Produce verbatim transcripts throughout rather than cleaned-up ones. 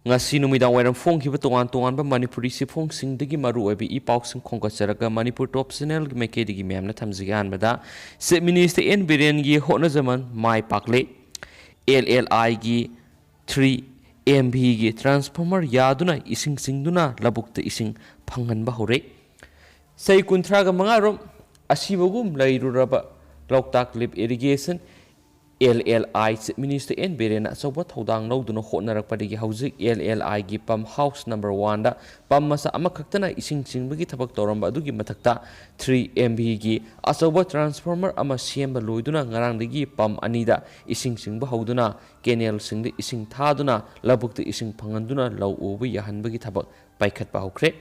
ꯉꯁꯤ ꯅꯨꯃꯤꯗꯥꯡ ꯋꯥꯏꯔꯝ ꯐꯣꯡꯈꯤꯕ ꯇꯣꯉꯥꯟ ꯇꯣꯉꯥꯟꯕ ꯃꯅꯤꯄꯨꯔꯤ ꯆꯦꯐꯣꯡꯁꯤꯡꯗꯒꯤ ꯃꯔꯨꯑꯣꯏꯕ ꯏ ꯄꯥꯎꯁꯤꯡ ꯈꯣꯝꯒꯠꯆꯔꯒ ꯃꯅꯤꯄꯨꯔ ꯇꯣꯞ ꯆꯦꯅꯦꯜꯒꯤ ꯃꯥꯏꯀꯩꯗꯒꯤ ꯃꯌꯥꯝꯅ ꯊꯝꯖꯒꯦ꯫ ꯑꯍꯥꯟꯕꯗ ꯆꯤꯐ ꯃꯤꯅꯤꯁꯇꯔ ꯑꯦꯟ ꯕꯤꯔꯦꯟꯒꯤ ꯍꯣꯠꯅꯖꯃꯟ ꯃꯥꯏ ꯄꯥꯛꯂꯦ꯫ ꯑꯦꯜ ꯑꯦꯜ ꯑꯥꯏꯒꯤ ꯊ꯭ꯔꯤ ꯑꯦꯝ ꯚꯤꯒꯤ ꯇ꯭ꯔꯥꯟꯁꯐꯣꯔꯃꯔ ꯌꯥꯗꯨꯅ ꯏꯁꯤꯡ ꯆꯤꯡꯗꯨꯅ ꯂꯧꯕꯨꯛꯇ ꯏꯁꯤꯡ ꯐꯪꯍꯟꯕ ꯍꯧꯔꯦ꯫ ꯆꯍꯤ ꯀꯨꯟꯊ꯭ꯔꯥꯒ ꯃꯉꯥꯔꯣꯝ ꯑꯁꯤꯕꯒꯨꯝ ꯂꯩꯔꯨꯔꯕ Loktak lift irrigation L L I chief minister N ꯕꯤꯔꯦꯟꯅ ꯑꯆꯧꯕ ꯊꯧꯗꯥꯡ ꯂꯧꯗꯨꯅ ꯍꯣꯠꯅꯔꯛꯄꯗꯒꯤ ꯍꯧꯖꯤꯛ ꯑꯦꯜ ꯑꯦꯜ ꯑꯥꯏꯒꯤ ꯄꯝ ꯍꯥꯎꯁ ꯅꯝꯕꯔ ꯋꯥꯟꯗ ꯄꯝ ꯃꯆꯥ ꯑꯃꯈꯛꯇꯅ ꯏꯁꯤꯡ ꯆꯤꯡꯕꯒꯤ ꯊꯕꯛ ꯇꯧꯔꯝꯕ ꯑꯗꯨꯒꯤ ꯃꯊꯛꯇ ꯊ꯭ꯔꯤ ꯑꯦꯝ ꯚꯤꯒꯤ ꯑꯆꯧꯕ ꯇ꯭ꯔꯥꯟꯁꯐꯣꯔꯃꯔ ꯑꯃ ꯁꯦꯝꯕ ꯂꯣꯏꯗꯨꯅ ꯉꯔꯥꯡꯗꯒꯤ ꯄꯝ ꯑꯅꯤꯗ ꯏꯁꯤꯡ ꯆꯤꯡꯕ ꯍꯧꯗꯨꯅ ꯀꯦꯅꯦꯜꯁꯤꯡꯗ ꯏꯁꯤꯡ ꯊꯥꯗꯨꯅ ꯂꯧꯕꯨꯛꯇ ꯏꯁꯤꯡ ꯐꯪꯍꯟꯗꯨꯅ ꯂꯧ ꯎꯕ ꯌꯥꯍꯟꯕꯒꯤ ꯊꯕꯛ ꯄꯥꯏꯈꯠꯄ ꯍꯧꯈ꯭ꯔꯦ꯫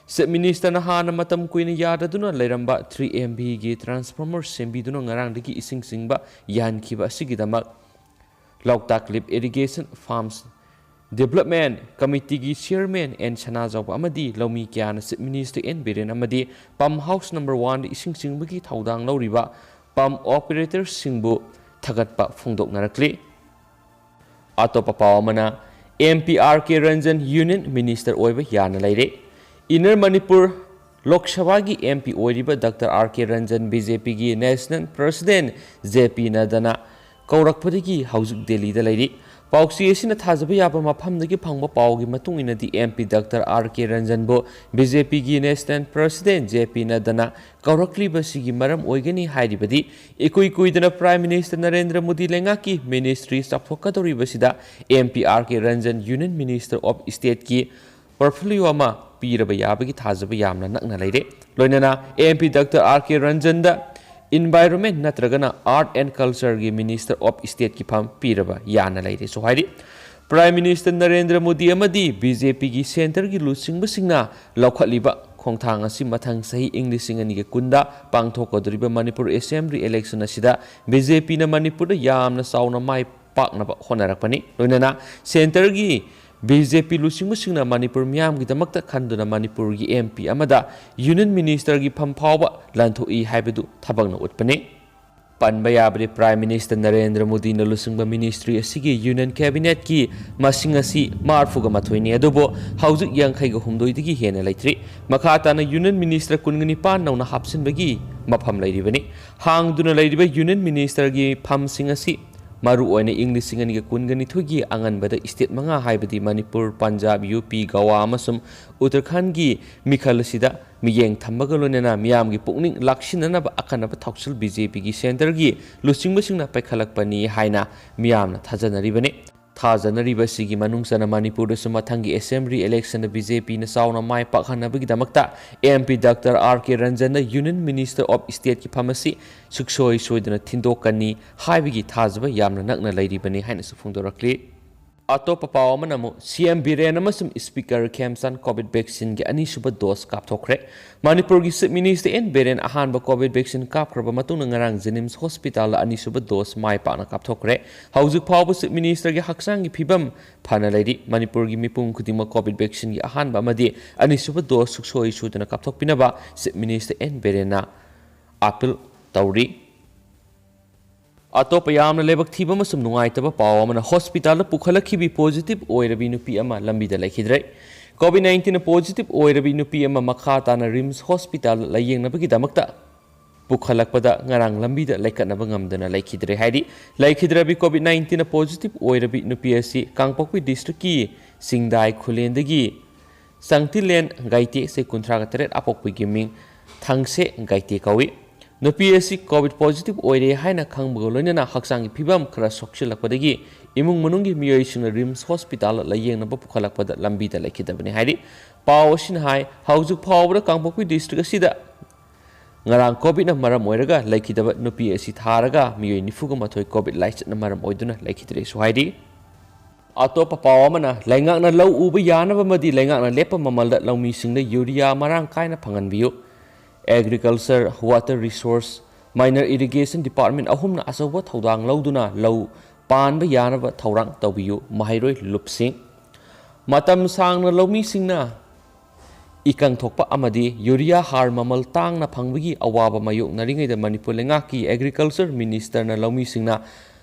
ꯆꯤꯐ ꯃꯤꯅꯤꯁꯇꯔꯅ ꯍꯥꯟꯅ ꯃꯇꯝ ꯀꯨꯏꯅ ꯌꯥꯗꯗꯨꯅ ꯂꯩꯔꯝꯕ ꯊ꯭ꯔꯤ ꯑꯦꯝ ꯚꯤꯒꯤ ꯇ꯭ꯔꯥꯟꯁꯐꯣꯔꯃꯔ ꯁꯦꯝꯕꯤꯗꯨꯅ ꯉꯔꯥꯡꯗꯒꯤ ꯏꯁꯤꯡ ꯆꯤꯡꯕ ꯌꯥꯍꯟꯈꯤꯕ ꯑꯁꯤꯒꯤꯗꯃꯛ ꯂꯣꯛꯇꯥꯛ lift irrigation farms development ꯀꯃꯤꯇꯤꯒꯤ chairman and ꯁꯅꯥꯖꯥꯎꯕ ꯑꯃꯗꯤ ꯂꯧꯃꯤ ꯀꯌꯥꯅ ꯆꯤꯐ ꯃꯤꯅꯤꯁꯇꯔ ꯑꯦꯟ ꯕꯤꯔꯦꯟ ꯑꯃꯗꯤ ꯄꯝ ꯍꯥꯎꯁ ꯅꯝꯕꯔ ꯋꯥꯟꯗ ꯏꯁꯤꯡ ꯆꯤꯡꯕꯒꯤ ꯊꯧꯗꯥꯡ ꯂꯧꯔꯤꯕ ꯄꯝ ꯑꯣꯄꯔꯦꯇꯔꯁꯤꯡꯕꯨ ꯊꯥꯒꯠꯄ ꯐꯣꯡꯗꯣꯛꯅꯔꯛꯂꯤ꯫ ꯑꯇꯣꯞꯄ ꯄꯥꯎ ꯑꯃꯅ, M P R K Ranjan union minister ꯑꯣꯏꯕ ꯌꯥꯅ ꯂꯩꯔꯦ꯫ ꯏꯟꯅꯔ ꯃꯅꯤꯄꯨꯔ ꯂꯣꯛ ꯁꯚꯥꯒꯤ ꯑꯦꯝ ꯄꯤ ꯑꯣꯏꯔꯤꯕ doctor R K Ranjan B J ꯄꯤꯒꯤ ꯅꯦꯁꯅꯦꯜ ꯄ꯭ꯔꯁꯤꯗꯦꯟ ꯖꯦ ꯄꯤ ꯅꯗ꯭ꯗꯥꯅ ꯀꯧꯔꯛꯄꯗꯒꯤ ꯍꯧꯖꯤꯛ ꯗꯦꯜꯂꯤꯗ ꯂꯩꯔꯤ꯫ ꯄꯥꯎꯆꯦ ꯑꯁꯤꯅ ꯊꯥꯖꯕ ꯌꯥꯕ ꯃꯐꯝꯗꯒꯤ ꯐꯪꯕ ꯄꯥꯎꯒꯤ ꯃꯇꯨꯡ ꯏꯟꯅꯗꯤ, ꯑꯦꯝ ꯄꯤ ꯗꯥꯛꯇꯔ ꯑꯥꯔ ꯀꯦ ꯔꯟꯖꯟꯕꯨ ꯕꯤ ꯖꯦ ꯄꯤꯒꯤ ꯅꯦꯁꯅꯦꯜ ꯄ꯭ꯔꯁꯤꯗꯦꯟ ꯖꯦ ꯄꯤ ꯅꯗ꯭ꯗꯥꯅ ꯀꯧꯔꯛꯂꯤꯕꯁꯤꯒꯤ ꯃꯔꯝ ꯑꯣꯏꯒꯅꯤ ꯍꯥꯏꯔꯤꯕꯗꯤ, ꯏꯀꯨꯏ ꯀꯨꯏꯗꯅ ꯄ꯭ꯔꯥꯏꯝ ꯃꯤꯅꯤꯁꯇꯔ ꯅꯔꯦꯟꯗ꯭ꯔ ꯃꯣꯗꯤ ꯂꯩꯉꯥꯛꯀꯤ ꯃꯤꯅꯤꯁꯇ꯭ꯔꯤ ꯆꯥꯎꯊꯣꯛꯀꯗꯧꯔꯤꯕꯁꯤꯗ M P R K Ranjan union minister of ꯁ꯭ꯇꯦꯠꯀꯤ ꯄꯣꯔꯠꯐꯣꯂꯤꯑꯣ ꯑꯃ ꯄꯤꯔꯕ ꯌꯥꯕꯒꯤ ꯊꯥꯖꯕ ꯌꯥꯝꯅ ꯅꯛꯅ ꯂꯩꯔꯦ꯫ ꯂꯣꯏꯅꯅ M P doctor R K ꯔꯟꯖꯟꯗ ꯏꯟꯚꯥꯏꯔꯣꯟꯃꯦꯟ ꯅꯠꯇ꯭ꯔꯒꯅ ꯑꯥꯔꯠ ꯑꯦꯟ ꯀꯜꯆꯔꯒꯤ ꯃꯤꯅꯤꯁꯇꯔ ꯑꯣꯐ ꯁ꯭ꯇꯦꯠꯀꯤ ꯐꯝ ꯄꯤꯔꯕ ꯌꯥꯅ ꯂꯩꯔꯦꯁꯨ ꯍꯥꯏꯔꯤ꯫ ꯄ꯭ꯔꯥꯏꯝ ꯃꯤꯅꯤꯁꯇꯔ ꯅꯔꯦꯟꯗ꯭ꯔ ꯃꯣꯗꯤ ꯑꯃꯗꯤ ꯕꯤ ꯖꯦ ꯄꯤꯒꯤ ꯁꯦꯟꯇꯔꯒꯤ ꯂꯨꯆꯤꯡꯕꯁꯤꯡꯅ ꯂꯧꯈꯠꯂꯤꯕ ꯈꯣꯡꯊꯥꯡ ꯑꯁꯤ ꯃꯊꯪ ꯆꯍꯤ ꯏꯪ ꯂꯤꯁꯤꯡ ꯑꯅꯤꯒ ꯀꯨꯟꯗ ꯄꯥꯡꯊꯣꯛꯀꯗꯧꯔꯤꯕ ꯃꯅꯤꯄꯨꯔ ꯑꯦꯁꯦꯝꯕ꯭ꯂꯤ ꯏꯂꯦꯛꯁꯟ ꯑꯁꯤꯗ ꯕꯤ ꯖꯦ ꯄꯤꯅ ꯃꯅꯤꯄꯨꯔꯗ ꯌꯥꯝꯅ ꯆꯥꯎꯅ ꯃꯥꯏ ꯄꯥꯛꯅꯕ ꯍꯣꯠꯅꯔꯛꯄꯅꯤ꯫ ꯂꯣꯏꯅꯅ ꯁꯦꯟꯇꯔꯒꯤ ꯕꯤ ꯖꯦ ꯄꯤ ꯂꯨꯆꯤꯡꯕꯁꯤꯡꯅ ꯃꯅꯤꯄꯨꯔ ꯃꯤꯌꯥꯝꯒꯤꯗꯃꯛꯇ ꯈꯟꯗꯨꯅ ꯃꯅꯤꯄꯨꯔꯒꯤ ꯑꯦꯝ ꯄꯤ ꯑꯃꯗ ꯌꯨꯅꯤꯌꯟ ꯃꯤꯅꯤꯁꯇꯔꯒꯤ ꯐꯝ ꯐꯥꯎꯕ ꯂꯥꯟꯊꯣꯛꯏ ꯍꯥꯏꯕꯗꯨ ꯊꯕꯛꯅ ꯎꯠꯄꯅꯤ꯫ ꯄꯟꯕ ꯌꯥꯕꯗꯤ, Prime Minister ꯅꯔꯦꯟꯗ꯭ꯔ ꯃꯣꯗꯤꯅ ꯂꯨꯆꯤꯡꯕ ministry ꯑꯁꯤꯒꯤ Union Cabinetꯀꯤ ꯃꯁꯤꯡ ꯑꯁꯤ ꯃꯔꯤꯐꯨꯒ ꯃꯥꯊꯣꯏꯅꯤ, ꯑꯗꯨꯕꯨ ꯍꯧꯖꯤꯛ ꯌꯥꯡꯈꯩꯒ ꯍꯨꯝꯗꯣꯏꯗꯒꯤ ꯍꯦꯟꯅ ꯂꯩꯇ꯭ꯔꯤ꯫ ꯃꯈꯥ ꯇꯥꯅ Union Minister ꯀꯨꯟꯒ ꯅꯤꯄꯥꯟ ꯅꯧꯅ ꯍꯥꯞꯆꯤꯟꯕꯒꯤ ꯃꯐꯝ ꯂꯩꯔꯤꯕꯅꯤ꯫ ꯍꯥꯡꯗꯨꯅ ꯂꯩꯔꯤꯕ Union Ministerꯒꯤ ꯐꯝꯁꯤꯡ ꯑꯁꯤ ꯃꯔꯨ ꯑꯣꯏꯅ ꯏꯪ ꯂꯤꯁꯤꯡ ꯑꯅꯤꯒ ꯀꯨꯟꯒ ꯅꯤꯊꯣꯏꯒꯤ ꯑꯉꯟꯕꯗ state ꯃꯉꯥ, ꯍꯥꯏꯕꯗꯤ ꯃꯅꯤꯄꯨꯔ, ꯄꯟꯖꯥꯕ, ꯌꯨ ꯄꯤ, ꯒꯋꯥ ꯑꯃꯁꯨꯡ ꯎꯠꯇꯔꯈꯟꯗꯒꯤ ꯃꯤꯈꯜ ꯑꯁꯤꯗ ꯃꯤꯠꯌꯦꯡ ꯊꯝꯕꯒ ꯂꯣꯏꯅꯅ ꯃꯤꯌꯥꯝꯒꯤ ꯄꯨꯛꯅꯤꯡ ꯂꯥꯛꯁꯤꯟꯅꯅꯕ ꯑꯈꯟꯅꯕ ꯊꯧꯁꯤꯜ BJPꯒꯤ centreꯒꯤ ꯂꯨꯆꯤꯡꯕꯁꯤꯡꯅ ꯄꯥꯏꯈꯠꯂꯛꯄꯅꯤ ꯍꯥꯏꯅ ꯃꯤꯌꯥꯝꯅ ꯊꯥꯖꯅꯔꯤꯕꯅꯤ꯫ ꯊꯥꯖꯅꯔꯤꯕꯁꯤꯒꯤ ꯃꯅꯨꯡ ꯆꯟꯅ ꯃꯅꯤꯄꯨꯔꯗꯁꯨ ꯃꯊꯪꯒꯤ assembly electionꯗ BJPꯅ ꯆꯥꯎꯅ ꯃꯥꯏ ꯄꯥꯛꯍꯟꯅꯕꯒꯤꯗꯃꯛꯇ MP Doctor R K Ranjanꯅ Union Minister of Stateꯀꯤ ꯐꯝ ꯑꯁꯤ ꯁꯨꯛꯁꯣꯏ ꯁꯣꯏꯗꯅ ꯊꯤꯟꯗꯣꯛꯀꯅꯤ ꯍꯥꯏꯕꯒꯤ ꯊꯥꯖꯕ ꯌꯥꯝꯅ ꯅꯛꯅ ꯂꯩꯔꯤꯕꯅꯤ ꯍꯥꯏꯅꯁꯨ ꯐꯣꯡꯗꯣꯔꯛꯂꯤ꯫ ꯑꯇꯣꯞꯄ ꯄꯥꯎ ꯑꯃꯅ ꯑꯃꯨꯛ, CM ꯕꯤꯔꯦꯟ ꯑꯃꯁꯨꯡ Speaker ꯈꯦꯝꯆꯥꯟ COVID vaccineꯒꯤ ꯑꯅꯤꯁꯨꯕ dose ꯀꯥꯞꯊꯣꯛꯈ꯭ꯔꯦ꯫ ꯃꯅꯤꯄꯨꯔꯒꯤ Chief Minister N ꯕꯤꯔꯦꯟ ꯑꯍꯥꯟꯕ COVID vaccine ꯀꯥꯞꯈ꯭ꯔꯕ ꯃꯇꯨꯡꯗ ꯉꯔꯥꯡ JNIMS hospitalꯗ ꯑꯅꯤꯁꯨꯕ dose ꯃꯥꯏ ꯄꯥꯛꯅ ꯀꯥꯞꯊꯣꯛꯈ꯭ꯔꯦ꯫ ꯍꯧꯖꯤꯛ ꯐꯥꯎꯕ Chief Ministerꯒꯤ ꯍꯛꯆꯥꯡꯒꯤ ꯐꯤꯕꯝ ꯐꯅ ꯂꯩꯔꯤ꯫ ꯃꯅꯤꯄꯨꯔꯒꯤ ꯃꯤꯄꯨꯝ ꯈꯨꯗꯤꯡꯃꯛ COVID vaccineꯒꯤ ꯑꯍꯥꯟꯕ ꯑꯃꯗꯤ ꯑꯅꯤꯁꯨꯕ dose ꯁꯨꯛꯁꯣꯏ ꯁꯣꯏꯗꯅ ꯀꯥꯞꯊꯣꯛꯄꯤꯅꯕ Chief Minister N ꯕꯤꯔꯦꯟꯅ appeal ꯇꯧꯔꯤ꯫ ꯑꯇꯣꯞꯄ ꯌꯥꯝꯅ ꯂꯥꯏꯕꯛ ꯊꯤꯕ ꯑꯃꯁꯨꯡ ꯅꯨꯡꯉꯥꯏꯇꯕ ꯄꯥꯎ ꯑꯃꯅ, hospitalꯗ ꯄꯨꯈꯠꯂꯛꯈꯤꯕꯤ positive ꯑꯣꯏꯔꯕꯤ ꯅꯨꯄꯤ ꯑꯃ ꯂꯝꯕꯤꯗ ꯂꯩꯈꯤꯗ꯭ꯔꯦ꯫ COVID nineteen positive ꯑꯣꯏꯔꯕꯤ ꯅꯨꯄꯤ ꯑꯃ ꯃꯈꯥ ꯇꯥꯅ RIMS hospitalꯗ ꯂꯥꯌꯦꯡꯅꯕꯒꯤꯗꯃꯛꯇ ꯄꯨꯈꯠꯂꯛꯄꯗ ꯉꯔꯥꯡ ꯂꯝꯕꯤꯗ ꯂꯩꯈꯠꯅꯕ ꯉꯝꯗꯅ ꯂꯩꯈꯤꯗ꯭ꯔꯦ ꯍꯥꯏꯔꯤ꯫ ꯂꯩꯈꯤꯗ꯭ꯔꯕꯤ COVID nineteen positive ꯑꯣꯏꯔꯕꯤ ꯅꯨꯄꯤ ꯑꯁꯤ ꯀꯥꯡꯄꯣꯛꯄꯤ districtꯀꯤ ꯆꯤꯡꯗꯥꯏ ꯈꯨꯂꯦꯟꯗꯒꯤ ꯆꯪꯇꯤꯂꯦꯟ ꯒꯥꯏꯇꯦ, ꯆꯍꯤ ꯀꯨꯟꯊ꯭ꯔꯥꯒ ꯇꯔꯦꯠ, ꯑꯄꯣꯛꯄꯒꯤ ꯃꯤꯡ ꯊꯥꯡꯁꯦ ꯒꯥꯏꯇꯦ ꯀꯧꯏ꯫ ꯅꯨꯄꯤ ꯑꯁꯤ COVID positive ꯑꯣꯏꯔꯦ ꯍꯥꯏꯅ ꯈꯪꯕꯒ ꯂꯣꯏꯅꯅ ꯍꯛꯆꯥꯡꯒꯤ ꯐꯤꯕꯝ ꯈꯔ ꯁꯣꯛꯆꯤꯜꯂꯛꯄꯗꯒꯤ ꯏꯃꯨꯡ ꯃꯅꯨꯡꯒꯤ ꯃꯤꯑꯣꯏꯁꯤꯡꯅ RIMS hospitalꯗ ꯂꯥꯌꯦꯡꯅꯕ ꯄꯨꯈꯠꯂꯛꯄꯗ ꯂꯝꯕꯤꯗ ꯂꯩꯈꯤꯗꯕꯅꯤ ꯍꯥꯏꯔꯤ꯫ ꯄꯥꯎ ꯑꯁꯤꯅ ꯍꯥꯏ, ꯍꯧꯖꯤꯛ ꯐꯥꯎꯕꯗ ꯀꯥꯡꯄꯣꯛꯄꯤ district ꯑꯁꯤꯗ ꯉꯔꯥꯡ COVIDꯅ ꯃꯔꯝ ꯑꯣꯏꯔꯒ ꯂꯩꯈꯤꯗꯕ ꯅꯨꯄꯤ ꯑꯁꯤ ꯊꯥꯔꯒ ꯃꯤꯑꯣꯏ ꯅꯤꯐꯨꯒ ꯃꯥꯊꯣꯏ COVID ꯂꯥꯏꯆꯠꯅ ꯃꯔꯝ ꯑꯣꯏꯗꯨꯅ ꯂꯩꯈꯤꯗ꯭ꯔꯦꯁꯨ ꯍꯥꯏꯔꯤ꯫ ꯑꯇꯣꯞꯄ ꯄꯥꯎ ꯑꯃꯅ, ꯂꯩꯉꯥꯛꯅ ꯂꯧ ꯎꯕ ꯌꯥꯅꯕ ꯑꯃꯗꯤ ꯂꯩꯉꯥꯛꯅ ꯂꯦꯞꯄ ꯃꯃꯜꯗ ꯂꯧꯃꯤꯁꯤꯡꯗ ꯌꯨꯔꯤꯌꯥ ꯃꯔꯥꯡ ꯀꯥꯏꯅ ꯐꯪꯍꯟꯕꯤꯌꯨ꯫ Agriculture, Water Resource, Minor Irrigation Department ꯑꯍꯨꯝꯅ ꯑꯆꯧꯕ ꯊꯧꯗꯥꯡ ꯂꯧꯗꯨꯅ ꯂꯧ ꯄꯥꯟꯕ ꯌꯥꯅꯕ ꯊꯧꯔꯥꯡ ꯇꯧꯕꯤꯌꯨ꯫ ꯃꯍꯩꯔꯣꯏ ꯂꯨꯞꯁꯤꯡ, ꯃꯇꯝ ꯁꯥꯡꯅ ꯂꯧꯃꯤꯁꯤꯡꯅ ꯏꯀꯪ ꯊꯣꯛꯄ ꯑꯃꯗꯤ ꯌꯨꯔꯤꯌꯥ ꯍꯥꯔ ꯃꯃꯜ ꯇꯥꯡꯅ ꯐꯪꯕꯒꯤ ꯑꯋꯥꯕ ꯃꯥꯌꯣꯛꯅꯔꯤꯉꯩꯗ ꯃꯅꯤꯄꯨꯔ ꯂꯩꯉꯥꯛꯀꯤ Agriculture Ministerꯅ ꯂꯧꯃꯤꯁꯤꯡꯅ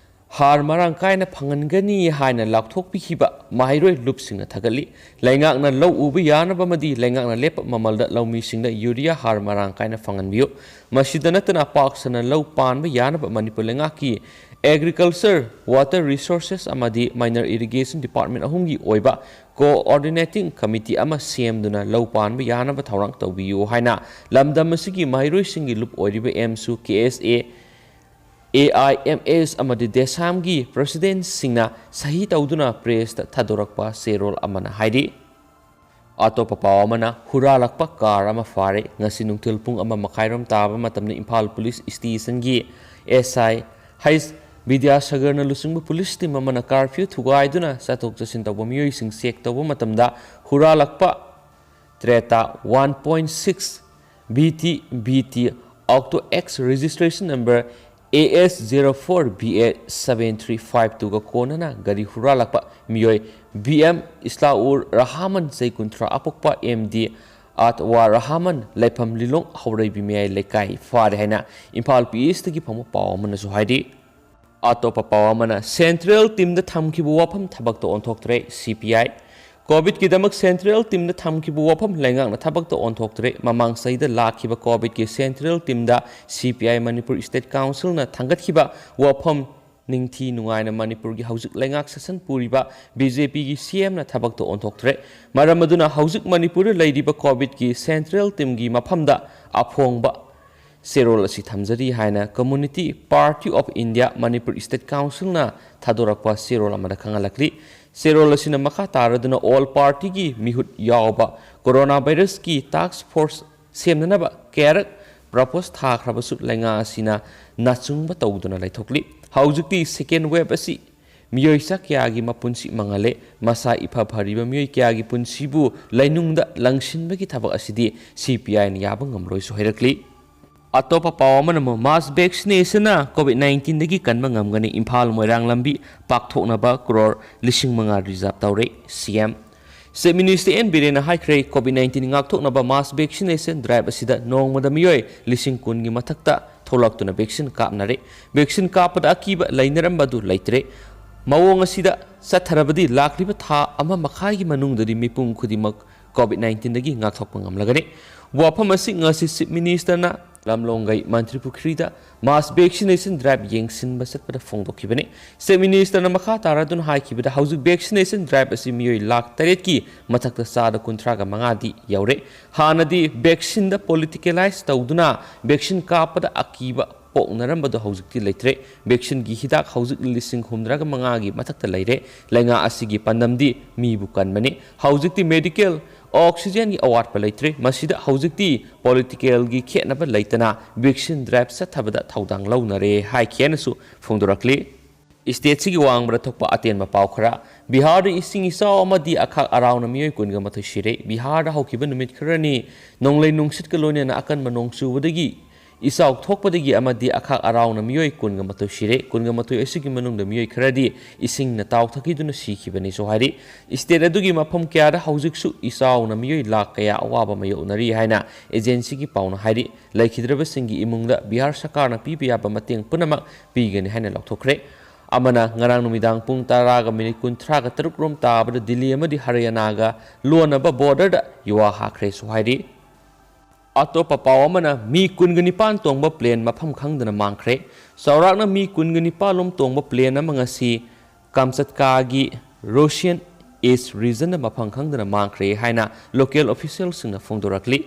ꯍꯥꯔ ꯃꯔꯥꯡ ꯀꯥꯏꯅ ꯐꯪꯍꯟꯒꯅꯤ ꯍꯥꯏꯅ ꯂꯥꯎꯊꯣꯛꯄꯤꯈꯤꯕ ꯃꯍꯩꯔꯣꯏ ꯂꯨꯞꯁꯤꯡꯅ ꯊꯥꯒꯠꯂꯤ꯫ ꯂꯩꯉꯥꯛꯅ ꯂꯧ ꯎꯕ ꯌꯥꯅꯕ ꯑꯃꯗꯤ ꯂꯩꯉꯥꯛꯅ ꯂꯦꯞꯄ ꯃꯃꯜꯗ ꯂꯧꯃꯤꯁꯤꯡꯗ ꯌꯨꯔꯤꯌꯥ ꯍꯥꯔ ꯃꯔꯥꯡ ꯀꯥꯏꯅ ꯐꯪꯍꯟꯕꯤꯌꯨ꯫ ꯃꯁꯤꯗ ꯅꯠꯇꯅ ꯄꯥꯛ ꯁꯟꯅ ꯂꯧ ꯄꯥꯟꯕ ꯌꯥꯅꯕ ꯃꯅꯤꯄꯨꯔ ꯂꯩꯉꯥꯛꯀꯤ Agriculture, Water Resources ꯑꯃꯗꯤ Minor Irrigation Department ꯑꯍꯨꯝꯒꯤ ꯑꯣꯏꯕ Coordinating Committee ꯑꯃ ꯁꯦꯝꯗꯨꯅ ꯂꯧ ꯄꯥꯟꯕ ꯌꯥꯅꯕ ꯊꯧꯔꯥꯡ ꯇꯧꯕꯤꯌꯨ ꯍꯥꯏꯅ ꯂꯝꯗꯝ ꯑꯁꯤꯒꯤ ꯃꯍꯩꯔꯣꯏꯁꯤꯡꯒꯤ ꯂꯨꯞ ꯑꯣꯏꯔꯤꯕ ꯑꯦꯝꯁꯨ, ꯀꯦ ꯑꯦꯁ ꯑꯦ, ꯑꯦ ꯑꯥꯏ ꯑꯦꯝ ꯑꯦꯁ ꯑꯃꯗꯤ ꯗꯦꯁꯥꯝꯒꯤ presidentꯁꯤꯡꯅ ꯁꯍꯤ ꯇꯧꯗꯨꯅ pressꯇ ꯊꯥꯗꯣꯔꯛꯄ ꯆꯦꯔꯣꯜ ꯑꯃꯅ ꯍꯥꯏꯔꯤ꯫ ꯑꯇꯣꯞꯄ ꯄꯥꯎ ꯑꯃꯅ, ꯍꯨꯔꯥꯜꯂꯛꯄ car ꯑꯃ ꯐꯥꯔꯦ꯫ ꯉꯁꯤ ꯅꯨꯡꯊꯤꯜ ꯄꯨꯡ ꯑꯃ ꯃꯈꯥꯏꯔꯣꯝ ꯇꯥꯕ ꯃꯇꯝꯗ ꯏꯝꯐꯥꯜ police stationꯒꯤ S I ꯍꯩꯆ ꯕꯤꯗ꯭ꯌꯥꯁꯥꯒꯔꯅ ꯂꯨꯆꯤꯡꯕ police team ꯑꯃꯅ curfew ꯊꯨꯒꯥꯏꯗꯨꯅ ꯆꯠꯊꯣꯛ ꯆꯠꯁꯤꯟ ꯇꯧꯕ ꯃꯤꯑꯣꯏꯁꯤꯡ check ꯇꯧꯕ ꯃꯇꯝꯗ ꯍꯨꯔꯥꯜꯂꯛꯄ Creta one point six B T B T Auto X registration number A S zero four B A seven three five twoꯒ ꯀꯣꯟꯅꯅ ꯒꯥꯔꯤ ꯍꯨꯔꯥꯜꯂꯛꯄ ꯃꯤꯑꯣꯏ ꯕꯤ ꯑꯦꯝ ꯏꯁꯂꯥꯎꯔ ꯔꯍꯥꯃꯟ, ꯆꯍꯤ ꯀꯨꯟꯊ꯭ꯔꯥ ꯑꯄꯣꯛꯄ, ꯑꯦꯝ ꯗꯤ ꯑꯠꯋꯥ ꯔꯍꯥꯃꯟ, ꯂꯩꯐꯝ ꯂꯤꯂꯣꯡ ꯍꯧꯔꯩꯕꯤ ꯃꯌꯥꯏ ꯂꯩꯀꯥꯏ, ꯐꯥꯔꯦ ꯍꯥꯏꯅ ꯏꯝꯐꯥꯜ P Sꯇꯒꯤ ꯐꯪꯕ ꯄꯥꯎ ꯑꯃꯅꯁꯨ ꯍꯥꯏꯔꯤ꯫ ꯑꯇꯣꯞꯄ ꯄꯥꯎ ꯑꯃꯅ, central teamꯗ ꯊꯝꯈꯤꯕ ꯋꯥꯐꯝ ꯊꯕꯛꯇ ꯑꯣꯟꯊꯣꯛꯇ꯭ꯔꯦ, C P I꯫ COVIDꯀꯤꯗꯃꯛ central teamꯗ ꯊꯝꯈꯤꯕ ꯋꯥꯐꯝ ꯂꯩꯉꯥꯛꯅ ꯊꯕꯛꯇ ꯑꯣꯟꯊꯣꯛꯇ꯭ꯔꯦ꯫ ꯃꯃꯥꯡ ꯆꯍꯤꯗ ꯂꯥꯛꯈꯤꯕ COVIDꯀꯤ central teamꯗ C P I Manipur state councilꯅ ꯊꯥꯡꯒꯠꯈꯤꯕ ꯋꯥꯐꯝ ꯅꯤꯡꯊꯤ ꯅꯨꯡꯉꯥꯏꯅ ꯃꯅꯤꯄꯨꯔꯒꯤ ꯍꯧꯖꯤꯛ ꯂꯩꯉꯥꯛ ꯁꯥꯁꯟ ꯄꯨꯔꯤꯕ B J Pꯒꯤ C Mꯅ ꯊꯕꯛꯇ ꯑꯣꯟꯊꯣꯛꯇ꯭ꯔꯦ꯫ ꯃꯔꯝ ꯑꯗꯨꯅ ꯍꯧꯖꯤꯛ ꯃꯅꯤꯄꯨꯔꯗ ꯂꯩꯔꯤꯕ COVIDꯀꯤ central teamꯒꯤ ꯃꯐꯝꯗ ꯑꯐꯣꯡꯕ ꯆꯦꯔꯣꯜ ꯑꯁꯤ ꯊꯝꯖꯔꯤ ꯍꯥꯏꯅ Community Party of India Manipur State Councilꯅ ꯊꯥꯗꯣꯔꯛꯄ ꯆꯦꯔꯣꯜ ꯑꯃꯗ ꯈꯪꯍꯜꯂꯛꯂꯤ꯫ ꯆꯦꯔꯣꯜ ꯑꯁꯤꯅ ꯃꯈꯥ ꯇꯥꯔꯗꯨꯅ all partyꯒꯤ ꯃꯤꯍꯨꯠ ꯌꯥꯎꯕ corona virusꯀꯤ task force ꯁꯦꯝꯅꯅꯕ ꯀꯌꯥꯔꯛ propose ꯊꯥꯈ꯭ꯔꯕꯁꯨ ꯂꯩꯉꯥꯛ ꯑꯁꯤꯅ ꯅꯥꯆꯨꯡꯕ ꯇꯧꯗꯨꯅ ꯂꯩꯊꯣꯛꯂꯤ꯫ ꯍꯧꯖꯤꯛꯇꯤ second wave ꯑꯁꯤ ꯃꯤꯑꯣꯏ ꯆꯥ ꯀꯌꯥꯒꯤ ꯃꯄꯨꯟꯁꯤ ꯃꯥꯡꯍꯜꯂꯦ꯫ ꯃꯁꯥ ꯏꯐ ꯐꯔꯤꯕ ꯃꯤꯑꯣꯏ ꯀꯌꯥꯒꯤ ꯄꯨꯟꯁꯤꯕꯨ ꯂꯩꯅꯨꯡꯗ ꯂꯪꯁꯤꯟꯕꯒꯤ ꯊꯕꯛ ꯑꯁꯤꯗꯤ C P Iꯅ ꯌꯥꯕ ꯉꯝꯂꯣꯏꯁꯨ ꯍꯥꯏꯔꯛꯂꯤ꯫ ꯑꯇꯣꯞꯄ ꯄꯥꯎ ꯑꯃꯅ ꯑꯃꯨꯛ mass vaccinationꯅ COVID nineteenꯗꯒꯤ ꯀꯟꯕ ꯉꯝꯒꯅꯤ꯫ ꯏꯝꯐꯥꯜ ꯃꯣꯏꯔꯥꯡ ꯂꯝꯕꯤ ꯄꯥꯛꯊꯣꯛꯅꯕ crore ꯂꯤꯁꯤꯡ ꯃꯉꯥ reserve ꯇꯧꯔꯦ, C M꯫ Chief Minister N Birenna ꯍꯥꯏꯈ꯭ꯔꯦ, COVID nineteen ꯉꯥꯛꯊꯣꯛꯅꯕ mass vaccination drive ꯑꯁꯤꯗ ꯅꯣꯡꯃꯗ ꯃꯤꯑꯣꯏ ꯂꯤꯁꯤꯡ ꯀꯨꯟꯒꯤ ꯃꯊꯛꯇ ꯊꯣꯛꯂꯛꯇꯨꯅ vaccine ꯀꯥꯞꯅꯔꯦ꯫ Vaccine ꯀꯥꯞꯄꯗ ꯑꯀꯤꯕ ꯂꯩꯅꯔꯝꯕ ꯑꯗꯨ ꯂꯩꯇ꯭ꯔꯦ꯫ ꯃꯑꯣꯡ ꯑꯁꯤꯗ ꯆꯠꯊꯔꯕꯗꯤ ꯂꯥꯛꯂꯤꯕ ꯊꯥ ꯑꯃ ꯃꯈꯥꯏꯒꯤ ꯃꯅꯨꯡꯗꯗꯤ ꯃꯤꯄꯨꯝ ꯈꯨꯗꯤꯡꯃꯛ COVID nineteen ꯗꯒꯤ ꯉꯥꯛꯊꯣꯛꯄ ꯉꯝꯂꯒꯅꯤ꯫ ꯋꯥꯐꯝ ꯑꯁꯤ ꯉꯁꯤ Chief Minister ꯅ ꯂꯝꯂꯣꯡꯒꯩ ꯃꯟꯇ꯭ꯔꯤ ꯄꯨꯈ꯭ꯔꯤꯗ mass vaccination drive ꯌꯦꯡꯁꯤꯟꯕ ꯆꯠꯄꯗ ꯐꯣꯡꯗꯣꯛꯈꯤꯕꯅꯤ꯫ Chief Minister ꯅ ꯃꯈꯥ ꯇꯥꯔꯗꯨꯅ ꯍꯥꯏꯈꯤꯕꯗ, ꯍꯧꯖꯤꯛ vaccination drive ꯑꯁꯤ ꯃꯤꯑꯣꯏ ꯂꯥꯈ ꯇꯔꯦꯠꯀꯤ ꯃꯊꯛꯇ ꯆꯥꯗ ꯀꯨꯟꯊ꯭ꯔꯥꯒ ꯃꯉꯥꯗꯤ ꯌꯧꯔꯦ꯫ ꯍꯥꯟꯅꯗꯤ vaccine ꯗ politicalize ꯇꯧꯗꯨꯅ vaccine ꯀꯥꯞꯄꯗ ꯑꯀꯤꯕ ꯄꯣꯛꯅꯔꯝꯕꯗꯨ ꯍꯧꯖꯤꯛꯇꯤ ꯂꯩꯇ꯭ꯔꯦ꯫ Vaccine ꯒꯤ ꯍꯤꯗꯥꯛ ꯍꯧꯖꯤꯛ ꯂꯤꯁꯤꯡ ꯍꯨꯝꯗ꯭ꯔꯥꯒ ꯃꯉꯥꯒꯤ ꯃꯊꯛꯇ ꯂꯩꯔꯦ꯫ ꯂꯩꯉꯥꯛ ꯑꯁꯤꯒꯤ ꯄꯥꯟꯗꯝꯗꯤ ꯃꯤꯕꯨ ꯀꯟꯕꯅꯤ꯫ ꯍꯧꯖꯤꯛꯇꯤ medical oxygen ꯒꯤ ꯑꯋꯥꯠꯄ ꯂꯩꯇ꯭ꯔꯦ꯫ ꯃꯁꯤꯗ ꯍꯧꯖꯤꯛꯇꯤ political ꯒꯤ ꯈꯦꯠꯅꯕ ꯂꯩꯇꯅ vaccine drive ꯆꯠꯊꯕꯗ ꯊꯧꯗꯥꯡ ꯂꯧꯅꯔꯦ ꯍꯥꯏꯈꯤ ꯍꯥꯏꯅꯁꯨ ꯐꯣꯡꯗꯣꯔꯛꯂꯤ꯫ State ꯁꯤꯒꯤ ꯋꯥꯡꯃꯗ ꯊꯣꯛꯄ ꯑꯇꯦꯟꯕ ꯄꯥꯎ ꯈꯔ꯫ ꯕꯤꯍꯥꯔꯗ ꯏꯁꯤꯡ ꯏꯆꯥꯎ ꯑꯃꯗꯤ ꯑꯈꯥꯛ ꯑꯔꯥꯎꯅ ꯃꯤꯑꯣꯏ ꯀꯨꯟꯒ ꯃꯥꯊꯣꯏ ꯁꯤꯔꯦ꯫ ꯕꯤꯍꯥꯔꯗ ꯍꯧꯈꯤꯕ ꯅꯨꯃꯤꯠ ꯈꯔꯅꯤ ꯅꯣꯡꯂꯩ ꯅꯨꯡꯁꯤꯠꯀ ꯂꯣꯏꯅꯅ ꯑꯀꯟꯕ ꯅꯣꯡ ꯆꯨꯕꯗꯒꯤ ꯏꯆꯥꯎ ꯊꯣꯛꯄꯗꯒꯤ ꯑꯃꯗꯤ ꯑꯈꯥꯛ ꯑꯔꯥꯎꯅ ꯃꯤꯑꯣꯏ ꯀꯨꯟꯒ ꯃꯥꯊꯣꯏ ꯁꯤꯔꯦ꯫ ꯀꯨꯟꯒ ꯃꯥꯊꯣꯏ ꯑꯁꯤꯒꯤ ꯃꯅꯨꯡꯗ ꯃꯤꯑꯣꯏ ꯈꯔꯗꯤ ꯏꯁꯤꯡꯅ ꯇꯥꯎꯊꯈꯤꯗꯨꯅ ꯁꯤꯈꯤꯕꯅꯤꯁꯨ ꯍꯥꯏꯔꯤ꯫ State ꯑꯗꯨꯒꯤ ꯃꯐꯝ ꯀꯌꯥꯗ ꯍꯧꯖꯤꯛꯁꯨ ꯏꯆꯥꯎꯅ ꯃꯤꯑꯣꯏ ꯂꯥꯈ ꯀꯌꯥ ꯑꯋꯥꯕ ꯃꯥꯌꯣꯛꯅꯔꯤ ꯍꯥꯏꯅ agency ꯒꯤ ꯄꯥꯎꯅ ꯍꯥꯏꯔꯤ꯫ ꯂꯩꯈꯤꯗ꯭ꯔꯕꯁꯤꯡꯒꯤ ꯏꯃꯨꯡꯗ ꯕꯤꯍꯥꯔ ꯁꯔꯀꯥꯔꯅ ꯄꯤꯕ ꯌꯥꯕ ꯃꯇꯦꯡ ꯄꯨꯝꯅꯃꯛ ꯄꯤꯒꯅꯤ ꯍꯥꯏꯅ ꯂꯥꯎꯊꯣꯛꯈ꯭ꯔꯦ꯫ ꯑꯃꯅ ꯉꯔꯥꯡ ꯅꯨꯃꯤꯗꯥꯡ ꯄꯨꯡ ꯇꯔꯥꯒ ꯃꯤꯅꯤꯠ ꯀꯨꯟꯊ꯭ꯔꯥꯒ ꯇꯔꯨꯛ ꯔꯣꯝ ꯇꯥꯕꯗ ꯗꯤꯜꯂꯤ ꯑꯃꯗꯤ ꯍꯔꯤꯌꯥꯅꯥꯒ ꯂꯣꯟꯅꯕ border ꯗ ꯌꯨꯋꯥ ꯍꯥꯈ꯭ꯔꯦꯁꯨ ꯍꯥꯏꯔꯤ꯫ ꯑꯇꯣꯞꯄ ꯄꯥꯎ ꯑꯃꯅ, ꯃꯤ ꯀꯨꯟꯒ ꯅꯤꯄꯥꯟ ꯇꯣꯡꯕ plane ꯃꯐꯝ ꯈꯪꯗꯅ ꯃꯥꯡꯈ꯭ꯔꯦ꯫ ꯆꯥꯎꯔꯥꯛꯅ ꯃꯤ ꯀꯨꯟꯒ ꯅꯤꯄꯥꯟ ꯂꯣꯝ ꯇꯣꯡꯕ plane ꯑꯃ ꯉꯁꯤ ꯀꯥꯝꯆꯠꯀꯥꯒꯤ Russian East region ꯗ ꯃꯐꯝ ꯈꯪꯗꯅ ꯃꯥꯡꯈ꯭ꯔꯦ ꯍꯥꯏꯅ local official ꯁꯤꯡꯅ ꯐꯣꯡꯗꯣꯔꯛꯂꯤ꯫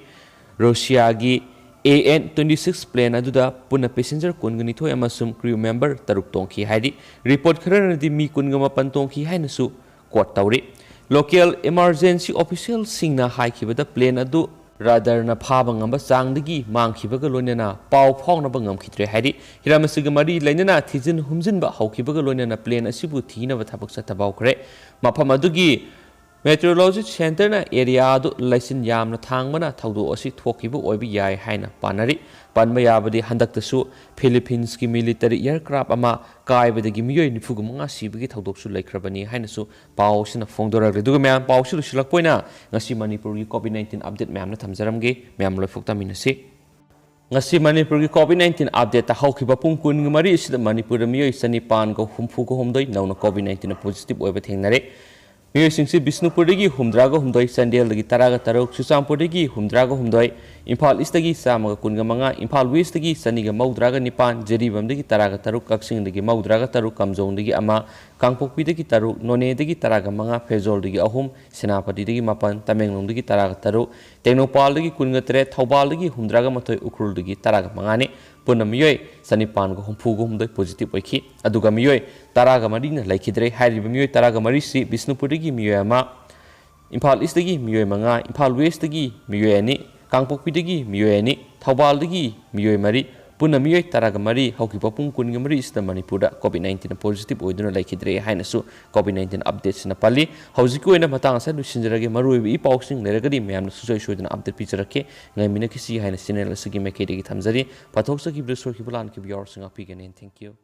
ꯔꯨꯁꯤꯌꯥꯒꯤ AN twenty six plane ꯑꯗꯨꯗ ꯄꯨꯟꯅ passenger ꯀꯨꯟꯒ ꯅꯤꯊꯣꯏ ꯑꯃꯁꯨꯡ crew member ꯇꯔꯨꯛ ꯇꯣꯡꯈꯤ ꯍꯥꯏꯔꯤ꯫ Report ꯈꯔꯅꯗꯤ ꯃꯤ ꯀꯨꯟꯒ ꯃꯥꯄꯟ ꯇꯣꯡꯈꯤ ꯍꯥꯏꯅꯁꯨ quote ꯇꯧꯔꯤ꯫ Local emergency official ꯁꯤꯡꯅ ꯍꯥꯏꯈꯤꯕꯗ, plane ꯑꯗꯨ radar ꯅ ꯐꯥꯕ ꯉꯝꯕ ꯆꯥꯡꯗꯒꯤ ꯃꯥꯡꯈꯤꯕꯒ ꯂꯣꯏꯅꯅ ꯄꯥꯎ ꯐꯥꯎꯅꯕ ꯉꯝꯈꯤꯗ꯭ꯔꯦ ꯍꯥꯏꯔꯤ꯫ ꯍꯤꯔꯝ ꯑꯁꯤꯒ ꯃꯔꯤ ꯂꯩꯅꯅ ꯊꯤꯖꯤꯟ ꯍꯨꯝꯖꯤꯟꯕ ꯍꯧꯈꯤꯕꯒ ꯂꯣꯏꯅꯅ plane ꯑꯁꯤꯕꯨ ꯊꯤꯅꯕ ꯊꯕꯛ ꯆꯠꯊꯕ ꯍꯧꯈ꯭ꯔꯦ꯫ ꯃꯐꯝ ꯑꯗꯨꯒꯤ Meteorology Centreꯅ ꯑꯦꯔꯤꯌꯥ ꯑꯗꯨ ꯂꯩꯆꯤꯟ ꯌꯥꯝꯅ ꯊꯥꯡꯕꯅ ꯊꯧꯗꯣꯛ ꯑꯁꯤ ꯊꯣꯛꯈꯤꯕ ꯑꯣꯏꯕ ꯌꯥꯏ ꯍꯥꯏꯅ ꯄꯥꯅꯔꯤ꯫ ꯄꯟꯕ ꯌꯥꯕꯗꯤ ꯍꯟꯗꯛꯇꯁꯨ ꯐꯤꯂꯤꯄꯤꯟꯁꯀꯤ ꯃꯤꯂꯤꯇꯔꯤ ꯑꯦꯌꯔꯀ꯭ꯔꯥꯐ ꯑꯃ ꯀꯥꯏꯕꯗꯒꯤ ꯃꯤꯑꯣꯏ ꯅꯤꯐꯨꯒ ꯃꯉꯥ ꯁꯤꯕꯒꯤ ꯊꯧꯗꯣꯛꯁꯨ ꯂꯩꯈ꯭ꯔꯕꯅꯤ ꯍꯥꯏꯅꯁꯨ ꯄꯥꯎ ꯑꯁꯤꯅ ꯐꯣꯡꯗꯣꯔꯛꯂꯤ꯫ ꯑꯗꯨꯒ ꯃꯌꯥꯝ, ꯄꯥꯎꯁꯤ ꯂꯣꯏꯁꯤꯜꯂꯛꯄ ꯑꯣꯏꯅ ꯉꯁꯤ ꯃꯅꯤꯄꯨꯔꯒꯤ COVID nineteen update ꯃꯌꯥꯝꯅ ꯊꯝꯖꯔꯝꯒꯦ꯫ ꯃꯌꯥꯝ ꯂꯣꯏꯐꯣꯛ ꯇꯥꯃꯤꯟꯅꯁꯤ꯫ ꯉꯁꯤ ꯃꯅꯤꯄꯨꯔꯒꯤ COVID nineteen updateꯇ ꯍꯧꯈꯤꯕ ꯄꯨꯡ ꯀꯨꯟꯒ ꯃꯔꯤ ꯑꯁꯤꯗ ꯃꯅꯤꯄꯨꯔꯗ ꯃꯤꯑꯣꯏ ꯆꯅꯤꯄꯥꯟꯒ ꯍꯨꯝꯐꯨꯒ ꯍꯨꯝꯗꯣꯏ ꯅꯧꯅ COVID nineteenꯅ positive ꯑꯣꯏꯕ ꯊꯦꯡꯅꯔꯦ꯫ ꯃꯤꯑꯣꯏꯁꯤꯡꯁꯤ ꯕꯤꯁꯅꯨꯄꯨꯔꯗꯒꯤ ꯍꯨꯝꯗ꯭ꯔꯥꯒ ꯍꯨꯝꯗꯣꯏ, ꯆꯥꯟꯗꯦꯜꯗꯒꯤ ꯇꯔꯥꯒ ꯇꯔꯨꯛ, ꯆꯨꯔꯆꯥꯟꯄꯨꯔꯗꯒꯤ ꯍꯨꯝꯗ꯭ꯔꯥꯒ ꯍꯨꯝꯗꯣꯏ, ꯏꯝꯐꯥꯜ ꯏꯁꯇꯒꯤ ꯆꯥꯝꯃꯒ ꯀꯨꯟꯒ ꯃꯉꯥ, ꯏꯝꯐꯥꯜ ꯋꯦꯁꯇꯒꯤ ꯆꯅꯤꯒ ꯃꯧꯗ꯭ꯔꯥꯒ ꯅꯤꯄꯥꯟ, ꯖꯤꯔꯤꯕꯥꯝꯗꯒꯤ ꯇꯔꯥꯒ ꯇꯔꯨꯛ, ꯀꯛꯆꯤꯡꯗꯒꯤ ꯃꯧꯗ꯭ꯔꯥꯒ ꯇꯔꯨꯛ, ꯀꯥꯝꯖꯣꯡꯗꯒꯤ ꯑꯃ, ꯀꯥꯡꯄꯣꯛꯄꯤꯗꯒꯤ ꯇꯔꯨꯛ, ꯅꯣꯅꯦꯗꯒꯤ ꯇꯔꯥꯒ ꯃꯉꯥ, ꯐꯦꯔꯖꯣꯜꯗꯒꯤ ꯑꯍꯨꯝ, ꯁꯦꯅꯥꯄꯇꯤꯗꯒꯤ ꯃꯥꯄꯟ, ꯇꯃꯦꯡꯂꯣꯡꯗꯒꯤ ꯇꯔꯥꯒ ꯇꯔꯨꯛ, ꯇꯦꯡꯅꯧꯄꯥꯜꯗꯒꯤ ꯀꯨꯟꯒ ꯇꯔꯦꯠ, ꯊꯧꯕꯥꯜꯗꯒꯤ ꯍꯨꯝꯗ꯭ꯔꯥꯒ ꯃꯥꯊꯣꯏ, ꯎꯈ꯭ꯔꯨꯜꯗꯒꯤ ꯇꯔꯥꯒ ꯃꯉꯥꯅꯤ꯫ ꯄꯨꯟꯅ ꯃꯤꯑꯣꯏ ꯆꯅꯤꯄꯥꯟꯒ ꯍꯨꯝꯐꯨꯒ ꯍꯨꯝꯗꯣꯏ positive ꯑꯣꯏꯈꯤ꯫ ꯑꯗꯨꯒ ꯃꯤꯑꯣꯏ ꯇꯔꯥꯒ ꯃꯔꯤꯅ ꯂꯩꯈꯤꯗ꯭ꯔꯦ꯫ ꯍꯥꯏꯔꯤꯕ ꯃꯤꯑꯣꯏ ꯇꯔꯥꯒ ꯃꯔꯤꯁꯤ ꯕꯤꯁꯅꯨꯄꯨꯔꯗꯒꯤ ꯃꯤꯑꯣꯏ ꯑꯃ, ꯏꯝꯐꯥꯜ ꯏꯁꯇꯒꯤ ꯃꯤꯑꯣꯏ ꯃꯉꯥ, ꯏꯝꯐꯥꯜ ꯋꯦꯁꯇꯒꯤ ꯃꯤꯑꯣꯏ ꯑꯅꯤ, ꯀꯥꯡꯄꯣꯛꯄꯤꯗꯒꯤ ꯃꯤꯑꯣꯏ ꯑꯅꯤ, ꯊꯧꯕꯥꯜꯗꯒꯤ ꯃꯤꯑꯣꯏ ꯃꯔꯤ, ꯄꯨꯟꯅ ꯃꯤꯑꯣꯏ ꯇꯔꯥꯒ ꯃꯔꯤ ꯍꯧꯈꯤꯕ ꯄꯨꯡ ꯀꯨꯟꯒ ꯃꯔꯤ ꯑꯁꯤꯗ ꯃꯅꯤꯄꯨꯔꯗ COVID nineteenꯅ positive ꯑꯣꯏꯗꯨꯅ ꯂꯩꯈꯤꯗ꯭ꯔꯦ ꯍꯥꯏꯅꯁꯨ COVID nineteen updateꯁꯤꯅ ꯄꯜꯂꯤ꯫ ꯍꯧꯖꯤꯛꯀꯤ ꯑꯣꯏꯅ ꯃꯇꯥꯡ ꯑꯁꯤꯗ ꯂꯣꯏꯁꯤꯟꯖꯔꯒꯦ꯫ ꯃꯔꯨꯑꯣꯏꯕ ꯏ ꯄꯥꯎꯁꯤꯡ ꯂꯩꯔꯒꯗꯤ ꯃꯌꯥꯝꯅ ꯁꯨꯡꯁꯣꯏ ꯁꯣꯏꯗꯅ update ꯄꯤꯖꯔꯛꯀꯦ꯫ ꯉꯥꯏꯃꯤꯟꯅꯈꯤꯁꯤ ꯍꯥꯏꯅ channel ꯑꯁꯤꯒꯤ ꯃꯥꯏꯀꯩꯗꯒꯤ ꯊꯝꯖꯔꯤ꯫ ꯄꯥꯊꯣꯛꯆꯈꯤꯕꯗ ꯁꯣꯏꯈꯤꯕ ꯂꯥꯟꯈꯤꯕ ꯌꯥꯎꯔꯁꯨ ꯉꯥꯛꯄꯤꯒꯅꯤ꯫ Thank you꯫